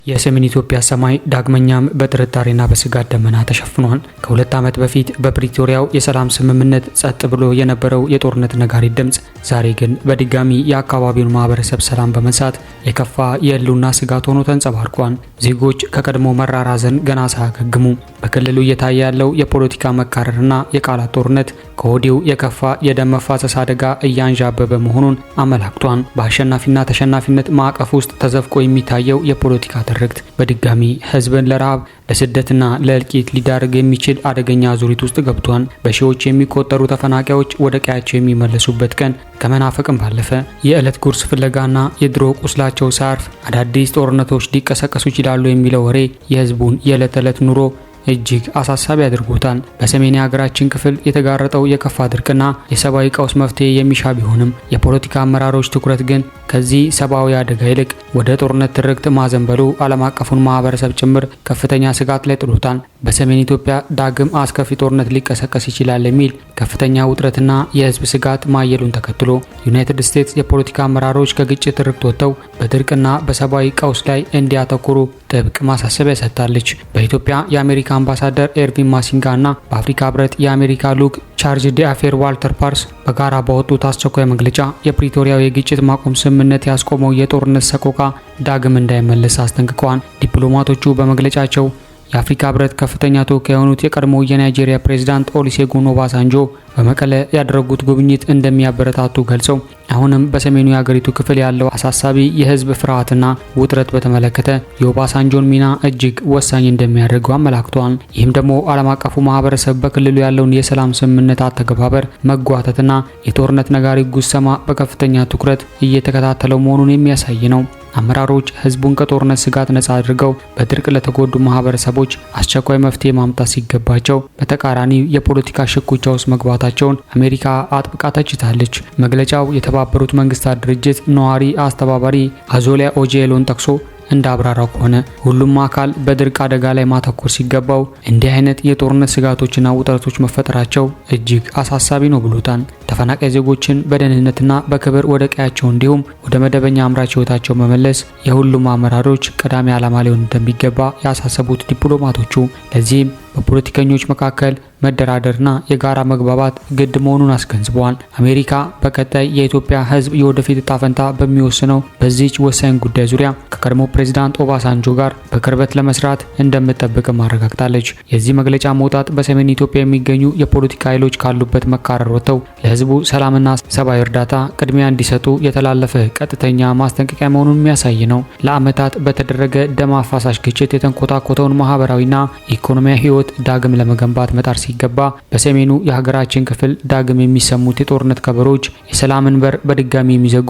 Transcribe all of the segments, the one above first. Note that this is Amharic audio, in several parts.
የሰሜን ኢትዮጵያ ሰማይ ዳግመኛም በጥርጣሬና በስጋት ደመና ተሸፍኗል። ከ2 ዓመት በፊት በፕሪቶሪያው የሰላም ስምምነት ጸጥ ብሎ የነበረው የጦርነት ነጋሪት ድምፅ ዛሬ ግን በድጋሚ የአካባቢውን ማህበረሰብ ሰላም በመንሳት የከፋ የህልውና ስጋት ሆኖ ተንጸባርቋል። ዜጎች ከቀድሞ መራር ሐዘን ገና ሳያገግሙ በክልሉ እየታየ ያለው የፖለቲካ መካረርና የቃላት ጦርነት ከወዲሁ የከፋ የደም መፋሰስ አደጋ እያንዣበበ መሆኑን አመላክቷል። በአሸናፊና ተሸናፊነት ማዕቀፍ ውስጥ ተዘፍቆ የሚታየው የፖለቲካ ትርክት በድጋሚ ህዝብን ለረሃብ፣ ለስደትና ለእልቂት ሊዳርግ የሚችል አደገኛ አዙሪት ውስጥ ገብቷል። በሺዎች የሚቆጠሩ ተፈናቃዮች ወደ ቀያቸው የሚመለሱበት ቀን ከመናፈቅም ባለፈ የዕለት ጉርስ ፍለጋና የድሮ ቁስላቸው ሳያርፍ አዳዲስ ጦርነቶች ሊቀሰቀሱ ይችላሉ የሚለው ወሬ የህዝቡን የዕለት ተዕለት ኑሮ እጅግ አሳሳቢ አድርጎታል። በሰሜን የሀገራችን ክፍል የተጋረጠው የከፋ ድርቅና የሰብአዊ ቀውስ መፍትሄ የሚሻ ቢሆንም፣ የፖለቲካ አመራሮች ትኩረት ግን ከዚህ ሰብአዊ አደጋ ይልቅ ወደ ጦርነት ትርክት ማዘንበሉ ዓለም አቀፉን ማህበረሰብ ጭምር ከፍተኛ ስጋት ላይ ጥሎታል። በሰሜን ኢትዮጵያ ዳግም አስከፊ ጦርነት ሊቀሰቀስ ይችላል የሚል ከፍተኛ ውጥረትና የህዝብ ስጋት ማየሉን ተከትሎ ዩናይትድ ስቴትስ የፖለቲካ አመራሮች ከግጭት ትርክት ወጥተው በድርቅና በሰብአዊ ቀውስ ላይ እንዲያተኩሩ ጥብቅ ማሳሰቢያ ሰጥታለች። በኢትዮጵያ የአሜሪካ አምባሳደር ኤርቪን ማሲንጋ እና በአፍሪካ ህብረት የአሜሪካ ልዑክ ቻርጅ ዲአፌር ዋልተር ፓርስ በጋራ ባወጡት አስቸኳይ መግለጫ የፕሪቶሪያው የግጭት ማቆም ስምምነት ያስቆመው የጦርነት ሰቆቃ ዳግም እንዳይመለስ አስጠንቅቀዋል። ዲፕሎማቶቹ በመግለጫቸው የአፍሪካ ህብረት ከፍተኛ ተወካይ የሆኑት የቀድሞ የናይጄሪያ ፕሬዝዳንት ኦሉሴጉን ኦባሳንጆ በመቀለ ያደረጉት ጉብኝት እንደሚያበረታቱ ገልጸው፣ አሁንም በሰሜኑ የሀገሪቱ ክፍል ያለው አሳሳቢ የህዝብ ፍርሃትና ውጥረት በተመለከተ የኦባሳንጆን ሚና እጅግ ወሳኝ እንደሚያደርገው አመላክተዋል። ይህም ደግሞ ዓለም አቀፉ ማህበረሰብ በክልሉ ያለውን የሰላም ስምምነት አተገባበር መጓተትና የጦርነት ነጋሪት ጉሰማ በከፍተኛ ትኩረት እየተከታተለው መሆኑን የሚያሳይ ነው። አመራሮች ህዝቡን ከጦርነት ስጋት ነጻ አድርገው በድርቅ ለተጎዱ ማህበረሰቦች አስቸኳይ መፍትሄ ማምጣት ሲገባቸው በተቃራኒ የፖለቲካ ሽኩቻ ውስጥ መግባታቸውን አሜሪካ አጥብቃ ተችታለች። መግለጫው የተባበሩት መንግስታት ድርጅት ነዋሪ አስተባባሪ አዞሊያ ኦጄሎን ጠቅሶ እንዳብራራው ከሆነ፣ ሁሉም አካል በድርቅ አደጋ ላይ ማተኮር ሲገባው እንዲህ አይነት የጦርነት ስጋቶችና ውጥረቶች መፈጠራቸው እጅግ አሳሳቢ ነው ብሎታል። ተፈናቃይ ዜጎችን በደህንነትና በክብር ወደ ቀያቸው እንዲሁም ወደ መደበኛ አምራች ህይወታቸው መመለስ የሁሉም አመራሮች ቀዳሚ ዓላማ ሊሆን እንደሚገባ ያሳሰቡት ዲፕሎማቶቹ፣ ለዚህም በፖለቲከኞች መካከል መደራደርና የጋራ መግባባት ግድ መሆኑን አስገንዝበዋል። አሜሪካ በቀጣይ የኢትዮጵያ ሕዝብ የወደፊት እጣ ፈንታ በሚወስነው በዚህች ወሳኝ ጉዳይ ዙሪያ ከቀድሞ ፕሬዚዳንት ኦባሳንጆ ጋር በቅርበት ለመስራት እንደምትጠብቅም አረጋግጣለች። የዚህ መግለጫ መውጣት በሰሜን ኢትዮጵያ የሚገኙ የፖለቲካ ኃይሎች ካሉበት መካረር ወጥተው ለሕዝቡ ሰላምና ሰብአዊ እርዳታ ቅድሚያ እንዲሰጡ የተላለፈ ቀጥተኛ ማስጠንቀቂያ መሆኑን የሚያሳይ ነው። ለዓመታት በተደረገ ደም አፋሳሽ ግጭት የተንኮታኮተውን ማህበራዊና ኢኮኖሚያዊ ህይወት ዳግም ለመገንባት መጣር ሲገባ፣ በሰሜኑ የሀገራችን ክፍል ዳግም የሚሰሙት የጦርነት ከበሮች የሰላምን በር በድጋሚ የሚዘጉ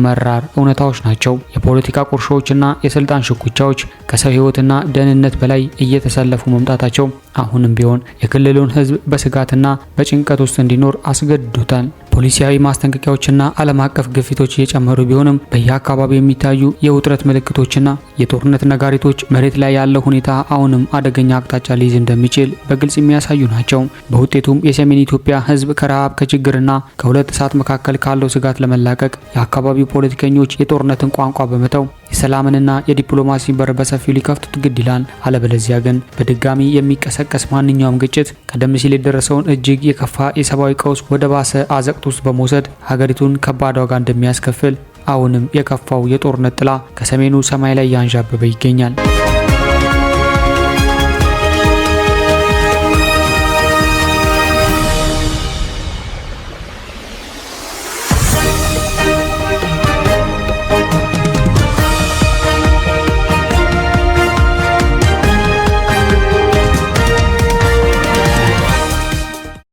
መራር እውነታዎች ናቸው። የፖለቲካ ቁርሾዎችና የስልጣን ሽኩቻዎች ከሰው ህይወትና ደህንነት በላይ እየተሰለፉ መምጣታቸው አሁንም ቢሆን የክልሉን ህዝብ በስጋትና በጭንቀት ውስጥ እንዲኖር አስገድዶታል። ፖሊሲያዊ ማስጠንቀቂያዎችና ዓለም አቀፍ ግፊቶች እየጨመሩ ቢሆንም፣ በየአካባቢው የሚታዩ የውጥረት ምልክቶችና የጦርነት ነጋሪቶች መሬት ላይ ያለው ሁኔታ አሁንም አደገኛ አቅጣጫ ሊይዝ እንደሚችል በግልጽ የሚያሳዩ ናቸው። በውጤቱም የሰሜን ኢትዮጵያ ህዝብ ከረሃብ፣ ከችግርና ከሁለት እሳት መካከል ካለው ስጋት ለመላቀቅ የአካባቢው ፖለቲከኞች የጦርነትን ቋንቋ በመተው የሰላምንና የዲፕሎማሲን በር በሰፊው ሊከፍቱት ግድ ይላል። አለበለዚያ ግን በድጋሚ የሚቀሰቀስ ማንኛውም ግጭት ቀደም ሲል የደረሰውን እጅግ የከፋ የሰብአዊ ቀውስ ወደ ባሰ አዘቅት ውስጥ በመውሰድ ሀገሪቱን ከባድ ዋጋ እንደሚያስከፍል አሁንም የከፋው የጦርነት ጥላ ከሰሜኑ ሰማይ ላይ ያንዣበበ ይገኛል።